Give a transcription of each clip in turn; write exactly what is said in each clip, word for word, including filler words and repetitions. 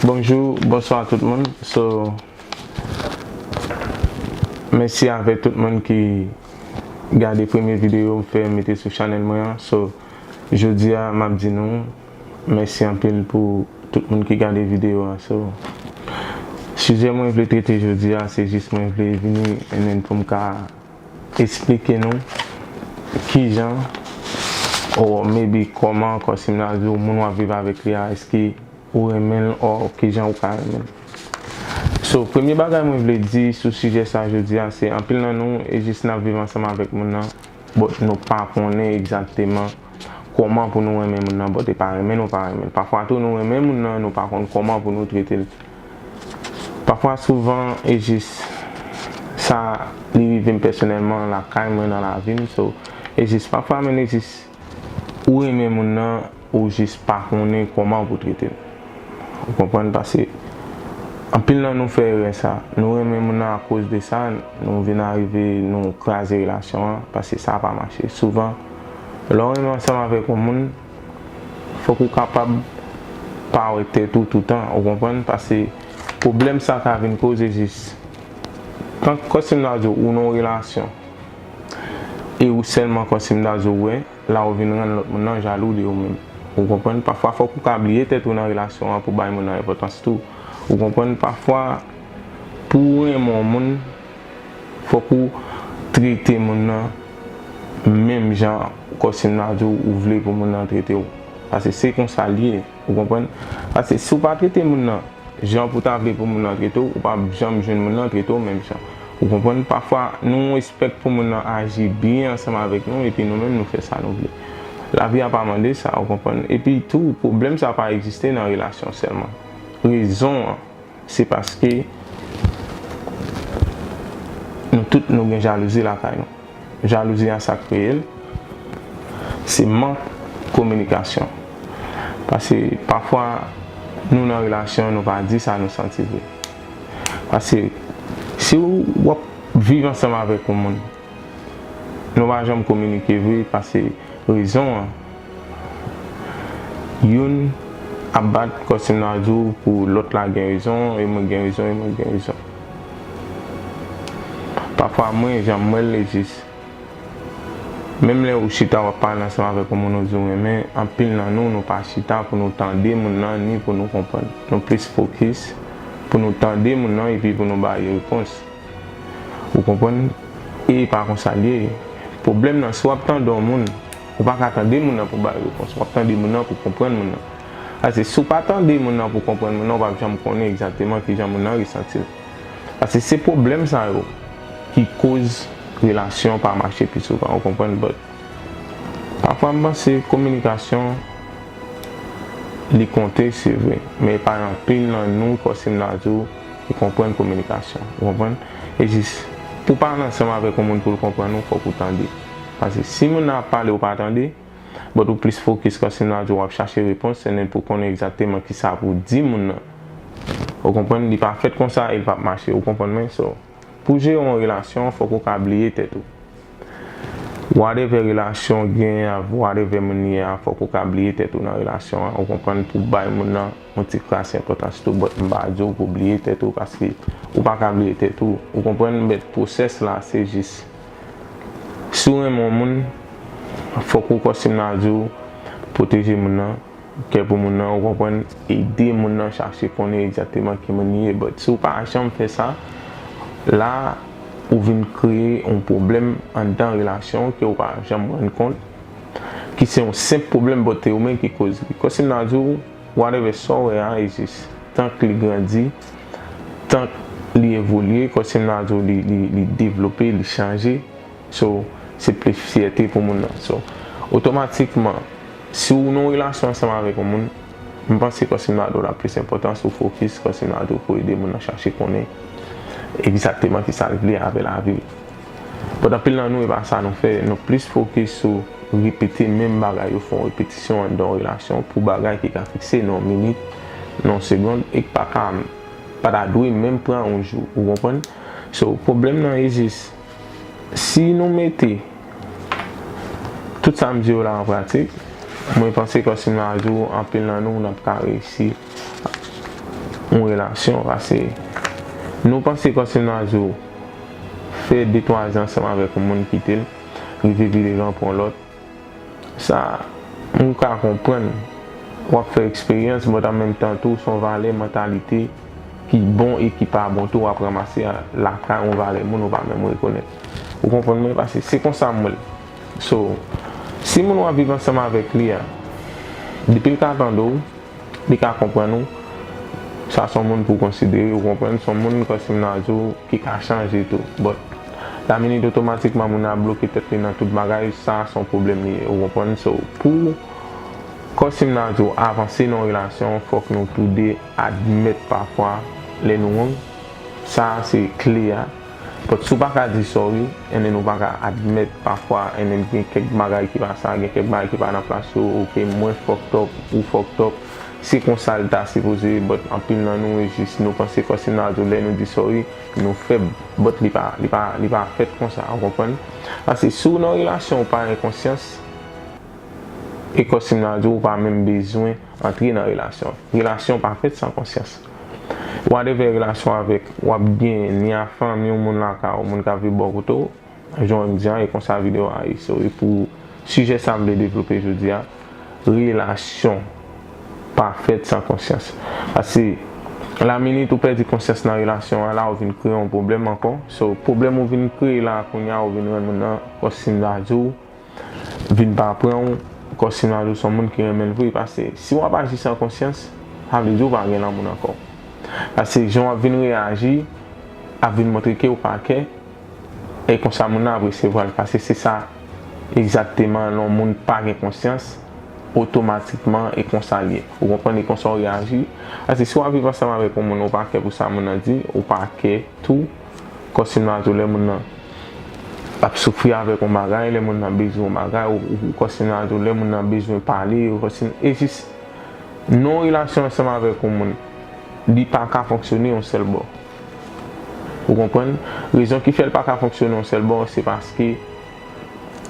Bonjou, bonswa tout moun. So, mèsi avèk tout moun ki gade premye videyo m fè mete sou chanèl mwen an. So, jodi a, m ap di nou mèsi anpil pou tout moun ki gade videyo a. So, sijè mwen vle trete jodi a, se jis mwen vle vini and then pou m ka esplike nou kijan, or maybe kòman, kòm si m ta di w, moun w ap viv avèk li a, èske ou renmen l, or kijan ou ka renmen l. So, premye bagay mwen vle di sou sijè sa jodi a, se anpil nan nou, e jis n ap viv ansanm avèk moun nan, but nou pa konnen egzakteman kòman pou nou renmen moun nan, but e pa renmen nou pa renmen l. Pafwa tou, nou renmen moun nan, nou pa konn kòman pou nou trete l. Pafwa, souvan, e jis sa, li rive m pèsonèlman lakay mwen, nan lavi m. So, e jis pafwa, men e jis ou renmen moun nan, ou jis pa konnen kòman pou trete l. Ou konprann? Paske anpil nan nou fè erè sa. Nou renmen moun nan, akoz de sa, nou vin arive, nou kraze relasyon an, paske sa pa mache. Souvan, lè w renmen ansanm avèk yon moun, fòk ou kapab pa wè tèt ou toutan, ou konprann? Paske pwoblèm sa ka vin koze jis, tank kòm si m ta di w, ou nan yon relasyon, e ou sèlman kòm si m ta di w wè, la ou vin rann lòt moun nan jalou de ou menm. Ou konprann? Pafwa, fòk ou ka bliye tèt ou nan relasyon an pou bay moun nan enpòtans tou. Ou konprann? Pafwa, pou w renmen yon moun, fòk ou trete moun nan menm jan kòm si m ta di w ou vle pou moun nan trete w. Paske se konsa l ye, ou konprann? Paske si w pa trete moun nan jan pou w ta vle pou moun nan trete w, ou p ap janm jwenn moun nan trete w menm jan. Ou konprann? Pafwa, nou espèk pou moun nan aji byen ansanm avèk nou, epi nou menm nou fè sa nou vle. Lavi a pa mande sa, ou konprann? Epi tou, pwoblèm sa pa egziste nan relasyon sèlman. Rezon an, se paske nou tout nou gen jalouzi lakay nou. Jalouzi a, sa k kreye l, se mank kominikasyon. Paske pafwa, nou nan relasyon, nou pa di sa nou santi vre. Paske si w ap viv ansanm avèk yon moun, nou pa janm kominike vre, paske rezon an, youn ap bat kòm si m ta di w pou lòt la gen rezon, e mwen gen rezon, e mwen gen rezon. Pafwa, mwen, jan m wè l, e jis, menm lè ou chita w ap pale ansanm avèk yon moun ou di w renmen, anpil nan nou, nou pa chita pou nou tande moun nan, ni pou nou konprann. Nou plis fokis pou nou tande moun nan epi pou nou ba yo repons. Ou konprann? E pa konsa l ye. Pwoblèm nan, si w ap tande yon moun, ou pa ka tande moun nan pou bay repons. W ap tande moun nan pou konprann moun nan. Paske si w pa tande moun nan pou konprann moun nan, w p ap janm konnen egzakteman kijan moun nan resanti l. Paske se pwoblèm sa yo ki koz relasyon pa mache pi souvan, ou konprann? But pafwa, m panse kominikasyon, li konte, se vre, men e pa anpil nan nou, kòm si m ta di w, ki konprann kominikasyon. Ou konprann? E jis, pou w pale ansanm avèk yon moun pou l konprann ou, fòk ou tande. Paske si moun nan ap pale, ou pa tande, but ou plis fokis kòm si m ta di w ap chache repons, and then pou w konnen egzakteman kisa pou w di moun nan. Ou konprann? Li pa fèt konsa e l p ap mache. Ou konprann mwen? So, pou jere yon relasyon, fòk ou ka bliye tèt ou. Whatever relasyon w genyen avè whatever moun li ye a, fòk ou ka bliye tèt ou nan relasyon an. Ou konprann? Pou bay moun nan yon ti kras enpòtans tou, but m pa di w pou w bliye tèt ou, paske ou pa ka bliye tèt ou. Ou konprann? But pwosès la, se jis, si w renmen yon moun, fòk ou, kòm si m ta di w, pwoteje moun nan, kè pou moun nan, ou konprann, ede moun nan chache konnen egzakteman ki moun li ye. But si w pa janm fè sa, la, ou vin kreye yon pwoblèm anndan relasyon w ke w pa janm rann kont, ki se yon senp pwoblèm, but e ou menm ki koz li. Kòm si m ta di w, whatever sa w wè a, e jis, tank li grandi, tank li evolye, kòm si m ta di w, li, li, li devlope, li chanje, so, se plis fyète pou moun nan. So, otomatikman, si w nan yon relasyon ansanm avèk yon moun, m panse kòm si m ta di w la plis enpòtans ou fokis kòm si m ta di w pou ede moun nan chache konnen egzakteman kisa l vle avè lavi l. But anpil nan nou, e pa sa nou fè. Nou plis fokis sou repete menm bagay yo, fè yon repetisyon anndan yon relasyon pou bagay ki ka fikse nan yon minit, nan yon segonn e k pa ka, pa ta dwe menm pran yon jou, ou konprann? So, pwoblèm nan e jis, si nou mete tout sa m di yo la an pratik, mwen panse kòm si m ta di w, anpil nan nou, n ap ka reyisi yon relasyon, paske nou panse kòm si m ta di w, fè de twa zan ansanm avèk yon moun, kite l, rive vire l, pran lòt. Sa, m ka konprann w ap fè eksperyans, but an menm tan tou, se yon valè, mantalite ki bon e ki pa bon tou w ap ranmase lakay yon valè moun ou pa menm rekonèt. Ou konprann mwen? Paske se konsa m wè l. So, si moun w ap viv ansanm avèk li a, depi l ka tande w, li ka konprann ou, sa se yon moun pou w konsidere, ou konprann, se yon moun kòm si m ta di w ki ka chanje tou. But, la minit otomatikman moun nan ap bloke tèt li nan tout bagay, sa se yon pwoblèm li ye, ou konprann? So, pou kòm si m ta di w avanse nan yon relasyon, fòk nou toude admèt pafwa lè nou wrong. Sa se kle a. But si w pa ka di sorry, and then ou pa ka admèt pafwa, and then gen kèk bagay ki pa sa, gen kèk bagay ki pa nan plas yo, ok, mwen fucked up, ou fucked up, se konsa l ta sipoze, but anpil nan nou, e jis nou panse kòm si m ta di w lè nou di sorry, nou fèb, but li pa, li pa, li pa fèt konsa, ou konprann? Paske si w nan yon relasyon ou pa gen konsyans, e kòm si m ta di w, ou pa menm bezwen antre nan relasyon. Relasyon pa fèt san konsyans. Whatever relasyon avèk, w ap gen ni a fanmi w, moun lakay ou, moun k ap viv bò kote w, jan m di a, e konsa videyo a ye. So, e pou sijè sa m vle devlope jodi a, relasyon pa fèt san konsyans. Paske la minit ou pèdi konsyans nan relasyon an, la ou vin kreye yon pwoblèm ankò. So, pwoblèm ou vin kreye la, kounye a ou vin rann moun nan, kòm si m ta di w, vin pa pran w, kòm si m ta di w se yon moun ki renmen l vre, paske si w ap aji san konsyans, sa vle di w pa gen lanmou nan kò w. Paske jan w ap vin reyaji ap vin montre ke w pa kè, e konsa moun nan ap resevwa l, paske se sa egzakteman, lè yon moun pa gen konsyans, otomatikman e konsa l ye. Ou konprann, e konsa w reyaji. Paske si w ap viv ansanm avèk yon moun, ou pa kè pou sa moun nan di, ou pa kè tou, kòm si m ta di w lè moun nan ap soufri avèk yon bagay, lè moun nan bezwen yon bagay, ou, ou, kòm si m ta di w lè moun nan bezwen pale, ou kòm si, e jis nan yon relasyon ansanm avèk yon moun, li pa ka fonksyone yon sèl bò. Ou konprann? Rezon ki fè l pa ka fonksyone yon sèl bò, se paske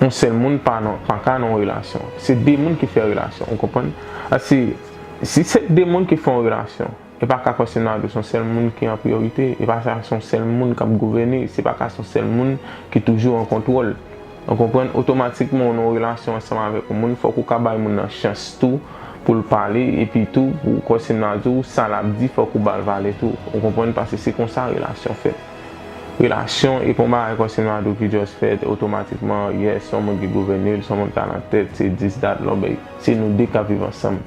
yon sèl moun pa nan, pa ka nan yon relasyon. Se de moun ki fè relasyon, ou konprann? Paske si se de moun ki fè yon relasyon, e pa ka kòm si m ta di w se yon sèl moun ki an priyorite, e pa sa se yon sèl moun k ap gouvène, se pa ka se yon sèl moun ki toujou an kontwòl. Ou konprann? Otomatikman, ou nan yon relasyon ansanm avèk yon moun, fòk ou ka bay moun nan chans tou pou l pale, epi tou, pou kòm si m ta di w, sa l ap di, fòk ou ba l valè tou. Ou konprann? Paske se konsa relasyon fèt. Relasyon e pa yon bagay kòm si m ta di w ki just fèt otomatikman, yes, se yon moun ki gouvène l, se yon moun k al nan tèt, se this, that, lòbèy. Se nou de k ap viv ansanm.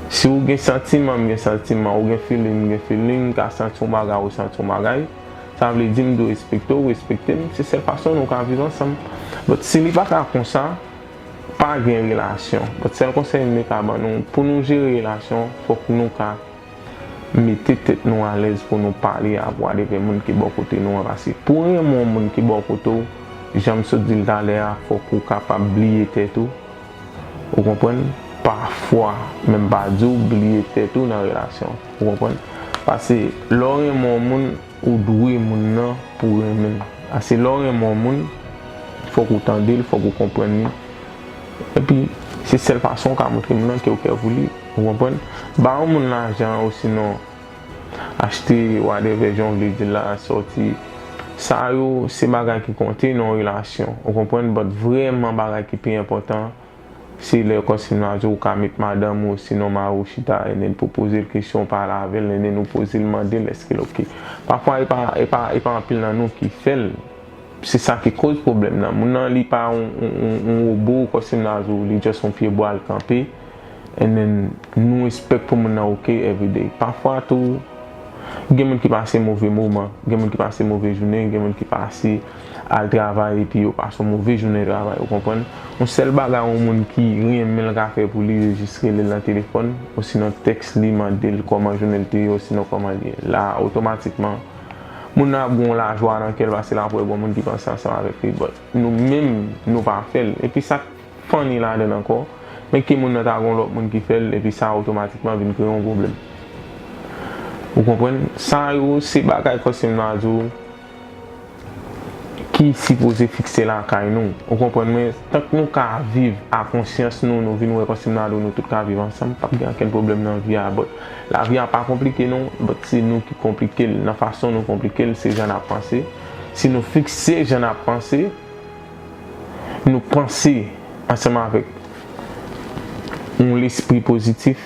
Si w gen santiman, m gen santiman, ou gen feeling, m gen feeling, m ka santi yon bagay, ou santi yon bagay, sa vle di m dwe respekte w, ou respekte m, se sèl fason nou ka viv ansanm. But si li pa ka konsa, pa gen relasyon. But sèl konsèy m ka ban nou, pou nou jere relasyon, fòk nou ka mete tèt nou alèz pou nou pale ak whatever moun ki bò kote nou an, paske pou w renmen yon moun ki bò kote w, jan m sot di l talè a, fòk ou kapab bliye tèt ou. Ou konprann? Pafwa, men m pa di w bliye tèt ou nan relasyon. Ou konprann? Paske lè w renmen yon moun, ou dwe moun nan pou w renmen l. Paske lè w renmen yon moun, fòk ou tande l, fòk ou konprann li. Epi, se sèl fason w ka montre moun nan ke w kè pou li. Ou konprann? Ba yon moun lajan, osinon achte whatever jan w vle di l la, sòti. Sa yo, se bagay ki konte nan yon relasyon. Ou konprann? But vrèman bagay ki pi enpòtan, se lè kòm si m ta di w ou ka met madanm ou, osinon mari w chita, and then pou poze l kesyon, pale avè l, and then ou poze l, mande l èske l oke. Pafwa, e pa, e pa, e pa anpil nan nou ki fè l. Se sa ki koz pwoblèm nan. Moun nan, li pa yon, yon, yon, yon wobo, kòm si m ta di w, li just yon pye bwa l kanpe. And then, nou expect pou moun nan oke everyday. Pafwa tou, gen moun ki pase move moman, gen moun ki pase move jounen, gen moun ki pase al travay epi yo pase yon move jounen travay, ou konprann? Yon sèl bagay yon moun ki renmen l ka fè pou li, se jis rele l nan telefòn, osinon tèks li, mande l kòman jounen l te ye, osinon kòman l ye. La, otomatikman, moun nan ap gen yon lajwa nan kè l paske l ap wè gen yon moun ki panse ansanm avèk li, but nou menm, nou pa fè l. Epi sa k funny ladan l ankò, Men ke moun nan ta gen yon lòt moun ki fè l, epi sa otomatikman vin kreye yon pwoblèm. Ou konprann? Sa yo se bagay kòm si m ta di w ki sipoze fikse lakay nou. Ou konprann mwen? Tank nou ka viv a konsyans nou, nou vin wè kòm si m ta di w nou tout ka viv ansanm, p ap gen okenn pwoblèm nan vi a. But lavi a pa konplike non, but se nou ki konplike l. Nan fason nou konplike l, se jan n ap panse. Si nou fikse jan n ap panse, nou panse ansanm avèk yon lespri pozitif,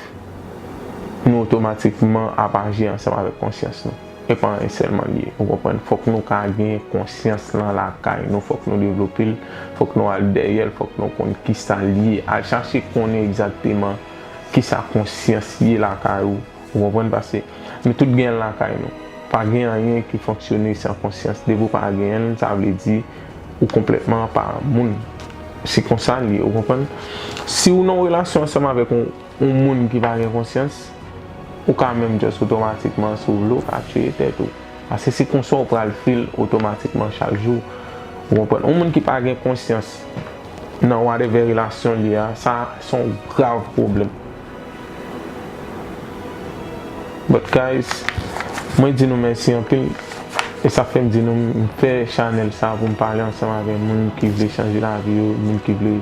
nou otomatikman ap aji ansanm avèk konsyans nou. E pa anyen sèlman l ye, ou konprann? Fòk nou ka gen konsyans lan lakay nou, fòk nou devlope l, fòk nou al dèyè l, fòk nou konn kisa l ye. Al chache konnen egzakteman kisa konsyans ye lakay ou. Ou konprann? Paske nou tout gen l lakay nou. Pa gen anyen ki fonksyone san konsyans. Depi w pa genyen l, sa vle di ou konplètman apa moun. Se konsa l ye, ou konprann? Si w nan yon relasyon ansanm avèk yon, yon moun ki pa gen konsyans, ou ka menm just otomatikman, si w vle, w ka tiye tèt ou. Paske se konsa w pral feel otomatikman chak jou. Ou konprann? Yon moun ki pa gen konsyans nan whatever relasyon l ye a, sa se yon grav pwoblèm. But guys, mwen di nou mèsi anpil. E sa fè m di nou, m fè chanèl sa pou m pale ansanm avèk moun ki vle chanje lavi yo, moun ki vle,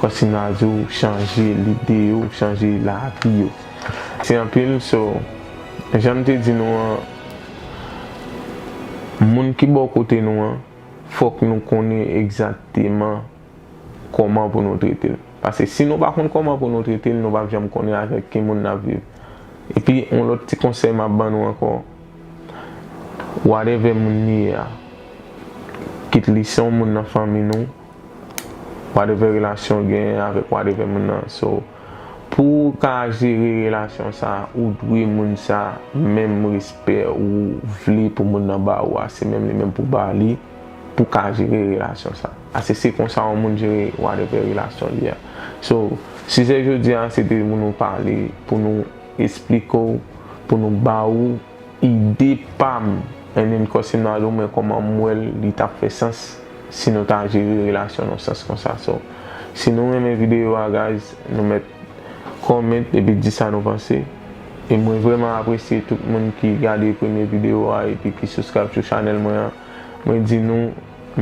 kòm si m ta di w, chanje lide yo, chanje lavi yo. Mèsi anpil, so, jan m te di nou an, moun ki bò kote nou an, fòk nou konnen egzakteman kòman pou nou trete l. Paske si nou pa konn kòman pou nou trete l, nou p ap janm konnen avèk ki moun n ap viv. Epi, yon lòt ti konsèy m ap ban nou ankò, whatever moun li ye a, kit li se yon moun nan fanmi nou, whatever relasyon w genyen avèk whatever moun nan, so, pou w ka jere relasyon sa, ou dwe moun sa menm respè ou vle pou moun nan ba ou a, se menm li menm pou w ba li, pou w ka jere relasyon sa. Paske se konsa yon moun jere whatever relasyon li a. So, sijè jodi a, se te pou nou pale, pou nou esplike w, pou nou ba ou ide pa m, and then kòm si m ta di w mwen kòman m wè l, li t ap fè sans si nou ta jere relasyon nan sans konsa. So, si nou renmen videyo a, guys, nou mèt comment epi di sa nou panse. E mwen vrèman apresye tout moun ki gade premye videyo a epi ki subscribe sou chanèl mwen an. Mwen di nou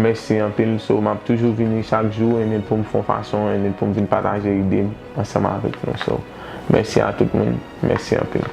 mèsi anpil. So, m ap toujou vini chak jou, and then pou m fè yon fason, and then pou m vin pataje ide m ansanm avèk nou. So, mèsi a tout moun. Mèsi anpil.